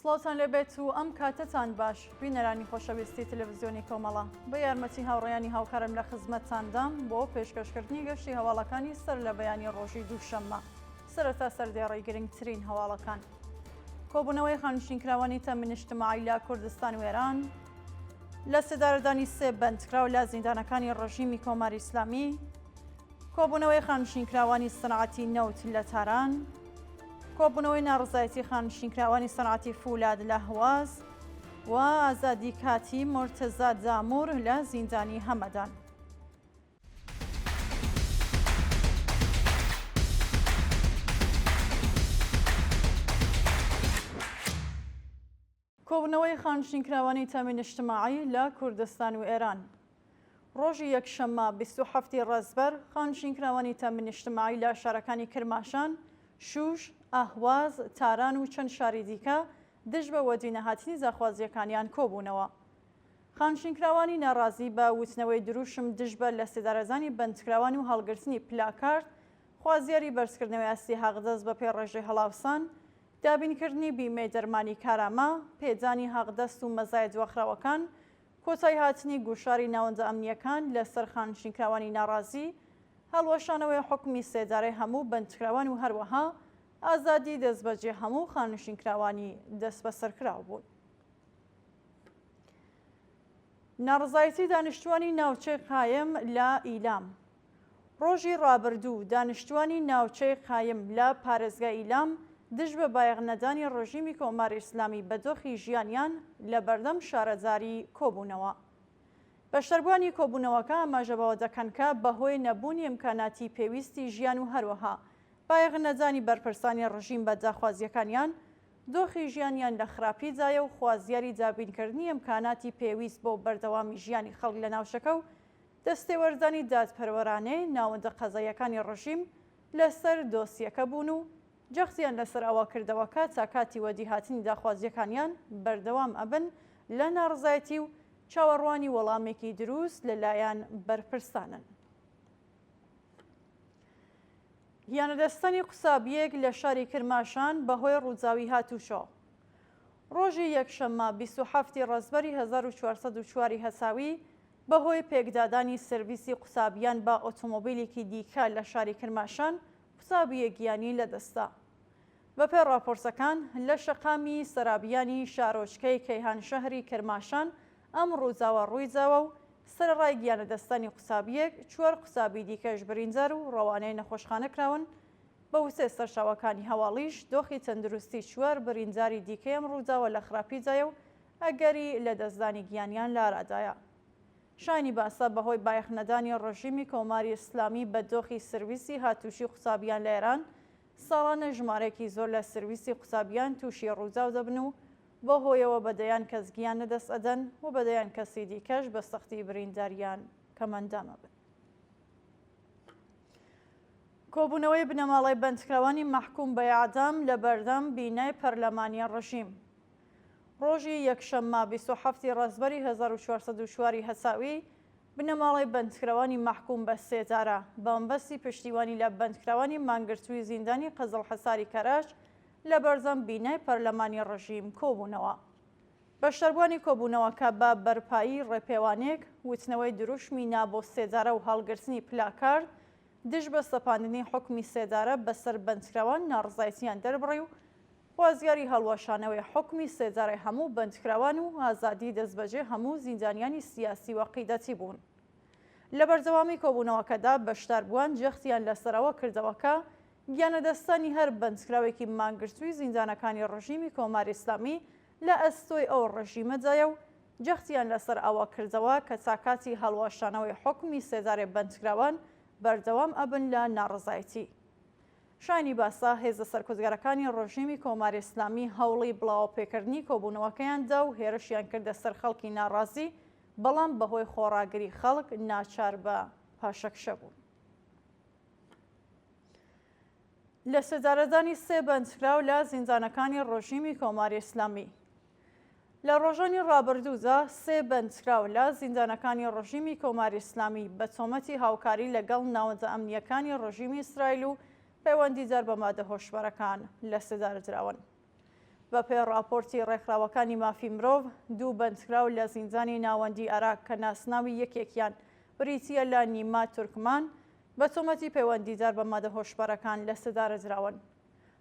سڵاوتان لێبێت و ئەم کاتەتان باش بینەرانی خۆشەویستی تەلەڤزیۆنی کۆمەڵە بە یارمەتی هاوڕێیانی هاوکارم لە خزمەتتاندام بۆ پێشکەشکردنی گەشتی هەواڵەکانی سەر لە بەیانی ڕۆژی دووشەممە سەرەتا سەردێڕی گرنگترین هەواڵەکان کۆبوونەوەی خانشینکراوانی تەمن اجتماعی لە کوردستان و ئێران لە سێدارەدانی سێ بەندکراو لە زیندانەکانی ڕژیمی کۆماری ئیسلامی کۆبوونەوەی خانشینکراوانی سنعەتی نەوت لە تاران، کۆبوونەوەی ناڕزایەتی خانشینکراوانی سنعەتی فولاد لە هەواز و ئازادی کاتی مورتەزا دامور لە زیندانی هەمەدان. کۆبوونەوەی خانشینکراوانی تامی نیشتماعی لە کوردستان و ئێران ڕۆژی یەکشەممە 27 ی ڕەزبەر خانشینکراوانی تامی نیشتماعی لە شارەکانی کرماشان، شوش، ئەهواز، تاران و چەند شاری دیکە دژ بە وەدینەهاتنی داخوازییەکانیان کۆبوونەوە. خانشینکراوانی ناڕازی بە وتنەوەی دروشم دژ بە لەسێدارەدانی بەندکراوان و هەڵگرتنی پلاکارد خوازیاری بەرزکردنەوەی ئاستی حەقدەست بەپێی ڕێژەی هەڵاوسان، دابینکردنی بیمەی دەرمانی کارامە، پێدانی حەقدەست و مەزایە دواخراوەکان، کۆتاییهاتنی گوشاری ناوەندە ئەمنییەکان لەسەر خانشینکراوانی ناڕازی، هەڵوەشانەوەی حوکمی سێدارەی هەموو بەندکراوان و هەروەها ئازادی دەستبەجێ هەموو خانشینکراوانی دەستبەسەرکراو بوون. ناڕەزایەتی دانیشتووانی ناوچەی قایم لە ئیلام. ڕۆژی ڕابردوو دانیشتووانی ناوچەی قایم لە پارێزگای ئیلام دژ بە بایەخ نەدانی ڕژیمی کۆماری ئیسلامی بە دۆخی ژیانیان لە بەردەم شارەداری کۆبوونەوە. بەشداربووانی کۆبوونەوەکە ئاماژە بەوە دەکەن کە بەهۆی نەبوونی ئیمکاناتی پێویستی ژیان و هەروەها بایەخ نەدانی بەرپرسانی ڕژیم بە داخوازییەکانیان، دۆخی ژیانیان لە خراپیدایە و خوازیاری دابینکردنی ئیمکاناتی پێویست بۆ بەردەوامی ژیانی خەڵک لە ناوچەکە و دەستێوەردانی دادپەروەرانەی ناوەندە قەزاییەکانی ڕژیم لەسەر دۆسیەکە بوون و جەختیان لەسەر ئەوە کردەوە کە تا کاتی وەدیهاتنی داخوازییەکانیان بەردەوام ئەبن لە ناڕزایەتی و چاوەڕوانی وەڵامێکی دروست لە لایەن بەرپرسانن. گیانلەدەستدانی قوتابییەک لە شاری کرماشان بەهۆی ڕووداوی هاتوچۆ. ڕۆژی یەکشەممە 27 ی ڕەزبەری 1404 ی هەتاوی بەهۆی پێکدادانی سرویسی قوتابیان بە ئۆتۆمۆبیلێکی دیکە لە شاری کرماشان قوتابییەک گیانی لەدەستدا. بەپێی ڕاپۆرتەکان، لە شەقامی سەرابیانی شارۆچکەی کەیهانشەهری کرماشان ئەم ڕووداوە ڕوویداوە و سەرەڕای گیانلەدەستدانی قوتابییەک، چوار قوتابی دیکەش بریندار و ڕەوانەی نەخۆشخانە کراون. بە وتەی سەرچاوەکانی هەواڵیش، دۆخی تەندروستی چوار برینداری دیکەی ئەم ڕووداوە لە خراپیدایە و ئەگەری لەدەستدانی گیانیان لە ئارادایە. شایانی باسە بەهۆی بایەخنەدانی ڕژیمی کۆماری ئیسلامی بە دۆخی سرویسی هاتوچوی قوتابیان لە ئێران، ساڵانە ژمارەیەکی زۆر لە سرویسی قوتابیان تووشی ڕووداو دەبن و بەو هۆیەوە بە دەیان کەس گیان لەدەست ئەدەن و بە دەیان کەسی دیکەش بە سەختی بریندار یان کەمئەندام ئەبن. کۆبوونەوەی بنەماڵەی بەندکراوانی مەحکووم بە ئێعدام لە بەردەم بینای پەرلەمانی ڕژیم. ڕۆژی یەکشەممە 27 ی ڕەزبەری 1404 ی هەتاوی، بنەماڵەی بەندکراوانی مەحکووم بە سێدارە، بە مەبەستی پشتیوانی لە بەندکراوانی مانگرتووی زیندانی قزڵحەساری کەرەج لە بەردەم بینای پەرلەمانی ڕژیم کۆبوونەوە. بەشداربووانی کۆبوونەوەکە بە بەرپایی ڕێپێوانێک، وتنەوەی دروشمی نا بۆ سێدارە و هەڵگرتنی پلاکارد دژ بە سەپاندنی حوکمی سێدارە بەسەر بەندکراوان ناڕزایەتییان دەربڕی و خوازیاری هەڵوەشانەوەی حوکمی سێدارەی هەموو بەندکراوان و ئازادی دەستبەجێ هەموو زیندانیانی سیاسی و عەقیدەتی بوون. لە بەردەوامی کۆبوونەوەکەدا بەشداربووان جەختیان لەسەر ئەوە کردەوە کە گیانلەدەستدانی هەر بەندکراوێکی مانگرتووی زیندانەکانی ڕژیمی کۆماری ئیسلامی لە ئەستۆی ئەو ڕژیمەدایە و جەختیان لەسەر ئەوە کردەوە کە تا کاتی هەڵوەشانەوەی حوکمی سێدارەی بەندکراوان بەردەوام ئەبن لە ناڕەزایەتی. شایانی باسە هێزە سەرکوتگەرەکانی ڕژیمی کۆماری ئیسلامی هەوڵی بڵاوەپێکردنی کۆبوونەوەکەیان دا و هێرشیان کردە سەر خەڵکی ناڕازی، بەڵام بەهۆی خۆڕاگری خەڵک ناچار بە پاشەکشە بوون. لەسێدارەدانی سێ بەندکراو لە زیندانەکانی ڕژیمی کۆماری ئیسلامی. لە ڕۆژانی ڕابردوودا سێ بەندکراو لە زیندانەکانی ڕژیمی کۆماری ئیسلامی بە تۆمەتی هاوکاری لەگەڵ ناوەندە ئەمنییەکانی ڕژیمی ئیسرائیل و پەیوەندیدار بە مادە هۆشبەرەکان لەسێدارە دراون. بەپێی ڕاپۆرتی ڕێکخراوەکانی مافی مرۆڤ، دوو بەندکراو لە زیندانی ناوەندیی ئەراک کە ناسناوی یەکێکیان بریتییە لە نیما تورکمان، بە تۆمەتی پەیوەندیدار بە مادە هۆشبەرەکان لەسێدارە دراون.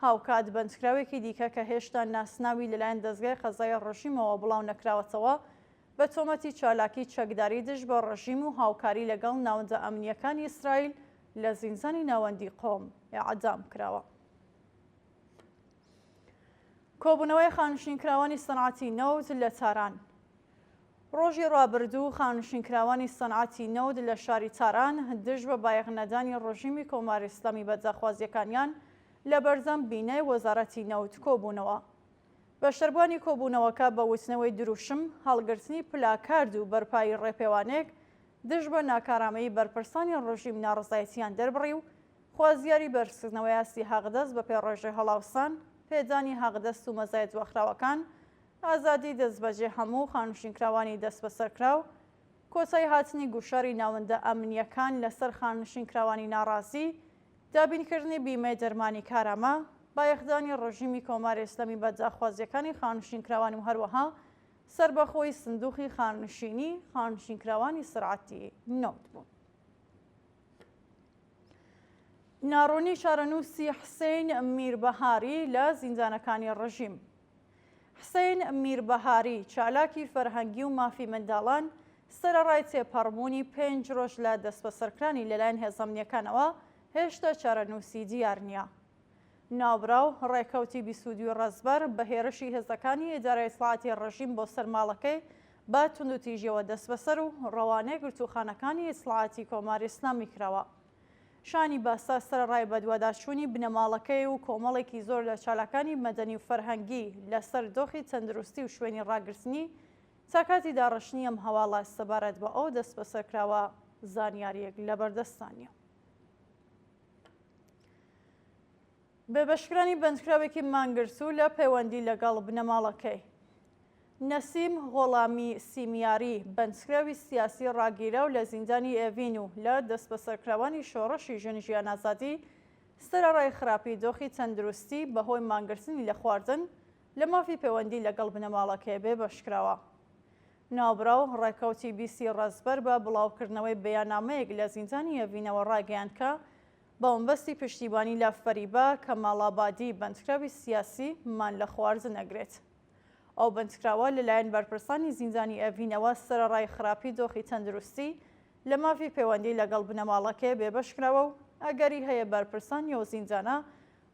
هاوکات بەندکراوێکی دیکە کە هێشتا ناسناوی لەلایەن دەزگای قەزای ڕژیمەوە بڵاو نەکراوەتەوە، بە تۆمەتی چالاکی چەکداری دژ بە ڕژیم و هاوکاری لەگەڵ ناوەندە ئەمنییەکانی ئیسرائیل لە زیندانی ناوەندی قۆم ئێعدام کراوە. کۆبوونەوەی خانشینکراوانی سەنعەتی نەوت لە تاران. ڕۆژی ڕابردوو خانشینکراوانی سەنعەتی نەوت لە شاری تاران دژ بە بایەخ نەدانی ڕژیمی کۆماری ئیسلامی بە داخوازییەکانیان لە بەردەم بینای وەزارەتی نەوت کۆبوونەوە. بەشداربووانی کۆبوونەوەکە بە وتنەوەی دروشم، هەڵگرتنی پلاکارد و بەرپایی ڕێپێوانێک دژ بە ناکارامەیی بەرپرسانی ڕژیم ناڕەزایەتییان دەربڕی و خوازیاری بەرزکردنەوەی ئاستی حەقدەست بەپێی ڕێژەی هەڵاوسان، پێدانی حەقدەست و مەزایە دواخراوەکان، ئازادی دەستبەجێ هەموو خانشینکراوانی دەستبەسەرکراو، کۆتایی هاتنی گوشاری ناوەندە ئەمنییەکان لەسەر خانشینکراوانی ناڕازی، دابینکردنی بیمەی دەرمانی کارامە، بایەخدانی ڕژیمی کۆماری ئیسلامی بە داخوازییەکانی خانشینکراوان و هەروەها سەربەخۆیی سندووقی خانشینی خانشینکراوانی سەنعەتی نەوت بوون. ناڕوونی چارەنووسی حسین میربەهاری لە زیندانەکانی ڕژیم. حسین میربەهاری، چالاکی فەرهەنگی و مافی منداڵان، سەرەڕای تێپەڕبوونی پێنج ڕۆژ لە دەستبەسەرکرانی لەلایەن هێزە ئەمنییەکانەوە، هێشتا چارەنووسی دیار نییە. ناوبراو ڕێکەوتی 22 ڕەزبەر بە هێرشی هێزەکانی ئیدارەی ئیتڵاعاتی ڕژیم بۆ سەر ماڵەکەی بە توندوتیژیەوە دەستبەسەر و ڕەوانەی گرتووخانەکانی ئیتڵاعاتی کۆماری ئیسلامی کراوە. شانی باسە سەرەڕای بەدواداچوونی بنەماڵەکەی و کۆمەڵێکی زۆر لە چالاکانی مەدەنی و فەرهەنگی لەسەر دۆخی تەندروستی و شوێنی ڕاگرتنی، تا کاتی داڕشتنی ئەم هەواڵە سەبارەت بە ئەو دەستبەسەرکراوە زانیارییەک لەبەردەستدا نییە. بێبەشکرانی بەندکراوێکی مانگرتوو لە پەیوەندی لەگەڵ بنەماڵەکەی. نەسیم غۆڵامی سیمیاری، بەندکراوی سیاسی ڕاگیراو لە زیندانی ئێڤین و لە دەستبەسەرکراوانی شۆڕشی ژن ژیان ئازادی، سەرەڕای خراپی دۆخی تەندروستی بەهۆی مانگرتنی لە خواردن، لە مافی پەیوەندی لەگەڵ بنەماڵەکەی بێبەشکراوە. ناوبراو ڕێکەوتی بیستی ڕەزبەر بە بڵاوکردنەوەی بەیاننامەیەک لە زیندانی ئێڤینەوە ڕایگەیاند کە بە مەبەستی پشتیوانی لە فەریبا کەماڵئابادی بەندکراوی سیاسی مان لە خواردن ئەگرێت. ئەو بەندکراوە لەلایەن بەرپرسانی زیندانی ئێڤینەوە سەرەڕای خراپی دۆخی تەندروستی لە مافی پەیوەندی لەگەڵ بنەماڵەکەی بێبەش کراوە و ئەگەری هەیە بەرپرسانی ئەو زیندانە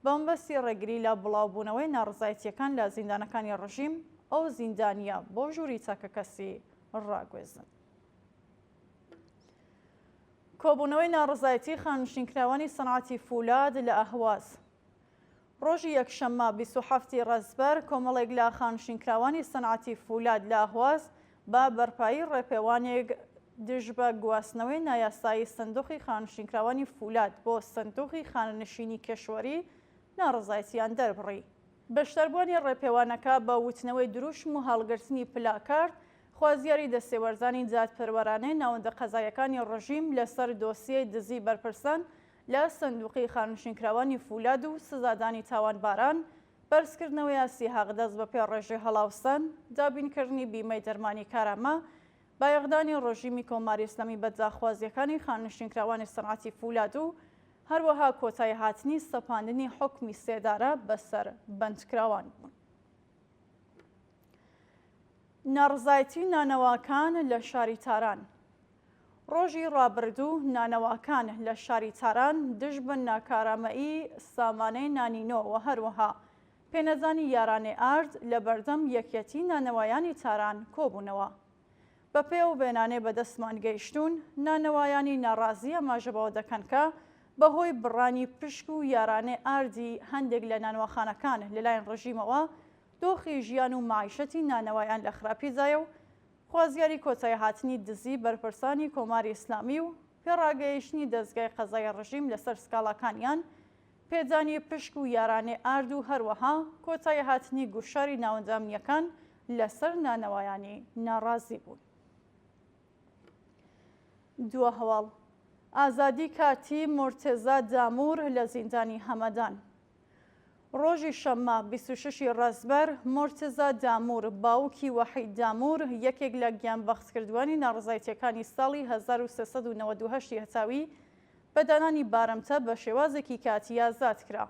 بە مەبەستی ڕێگری لە بڵاوبوونەوەی ناڕەزایەتییەکان لە زیندانەکانی ڕژیم ئەو زیندانییە بۆ ژووری تاکەکەسی ڕاگوێزن. کۆبوونەوەی ناڕەزایەتی خانەنشینکراوانی سەنعەتی فولاد لە ئەهواز. ڕۆژی یەکشەممە 27 ی ڕەزبەر کۆمەڵێک لە خانشینکراوانی سەنعەتی فولاد لە ئەهواز بە بەرپایی ڕێپێوانێک دژ بە گواستنەوەی نایاسایی سندوقی خانشینکراوانی فولاد بۆ سندوقی خانەنشینی کێشوەری ناڕەزایەتیان دەربڕی. بەشداربووانی ڕێپێوانەکە بە وتنەوەی دروشم و هەڵگرتنی پلاکارد خوازیاری دەستێوەردانی دادپەروەرانەی ناوەندە قەزاییەکانی ڕژیم لەسەر دۆسیەی دزی بەرپرسان لە سندوقی خانەنشینکراوانی فولاد و سزادانی تاوانباران، بەرزکردنەوەی ئاستی حەقدەست بەپێی ڕێژەی هەڵاوسان، دابینکردنی بیمەی دەرمانی کارامە، بایەخدانی ڕژیمی کۆماری ئیسلامی بە داخوازییەکانی خانەنشینکراوانی سەنعەتی فولاد و هەروەها کۆتاییهاتنی سەپاندنی حوکمی سێدارە بەسەر بەندکراوان بوون. ناڕەزایەتی نانەواکان لە شاری تاران. ڕۆژی ڕابردوو نانەواکان لە شاری تاران دژ بە ناکارامەیی سامانەی نانینۆ و هەروەها پێنەدانی یارانەی ئارد لە بەردەم یەکیەتی نانەوایانی تاران کۆبوونەوە. بەپێی ئەو وێنانەی بەدەستمان گەیشتوون، نانەوایانی ناڕازی ئاماژە بەوە دەکەن کە بەهۆی بڕانی پشک و یارانەی ئاردی هەندێک لە نانواخانەکان لەلایەن ڕژیمەوە دۆخی ژیان و مەعیشەتی نانەوایان لە خراپیدایە و خوازیاری کۆتاییهاتنی دزی بەرپرسانی کۆماری ئیسلامی و پێڕاگەیشتنی دەزگای قەزای ڕژیم لەسەر سکاڵاکانیان، پێدانی پشک و یارانەی ئارد و هەروەها کۆتاییهاتنی گوشاری ناوەندە ئەمنییەکان لەسەر نانەوایانی ناڕازی بوون. دوا هەواڵ، ئازادی کاتی مورتزا دامور لە زیندانی هەمەدان. ڕۆژی شەممە 26 ی ڕەزبەر، مورتزا دامور، باوکی وەحید دامور، یەکێک لە گیانبەختکردووانی ناڕەزایتییەکانی ساڵی 1398 ی هەتاوی، بە دانانی بارمتە بە شێوازێکی کاتی ئازاد کرا.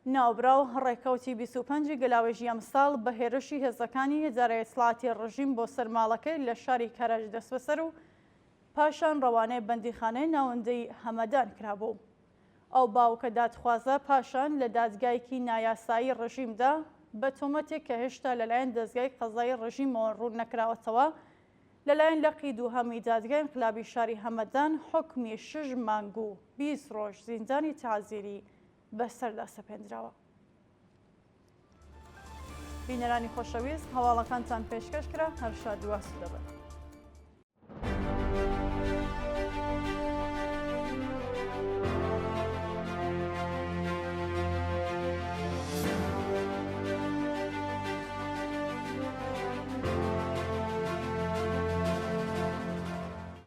ناوبراو ڕێکەوتی 25 ی گەلاوێژی ئەمساڵ بە هێرشی هێزەکانی ئیدارەی ئیتڵاعاتی ڕژیم بۆ سەر ماڵەکەی لە شاری کەرەج دەستبەسەر و پاشان ڕەوانەی بەندیخانەی ناوەندیی هەمەدان کرابوو. ئەو باوکە دادخوازە پاشان لە دادگایەکی نایاسایی ڕژیمدا بە تۆمەتێک کە هێشتا لەلایەن دەزگای قەزایی ڕژیمەوە ڕوون نەکراوەتەوە، لەلایەن لقی دووهەمی دادگای ئینقلابی شاری هەمەدان حوکمی شەش مانگ و 20 ڕۆژ زیندانی تەعزیری بەسەردا سەپێندراوە. بینەرانی خۆشەویست هەواڵەکانتان پێشکەش کرا هەر شاد و ئاسوودە بن.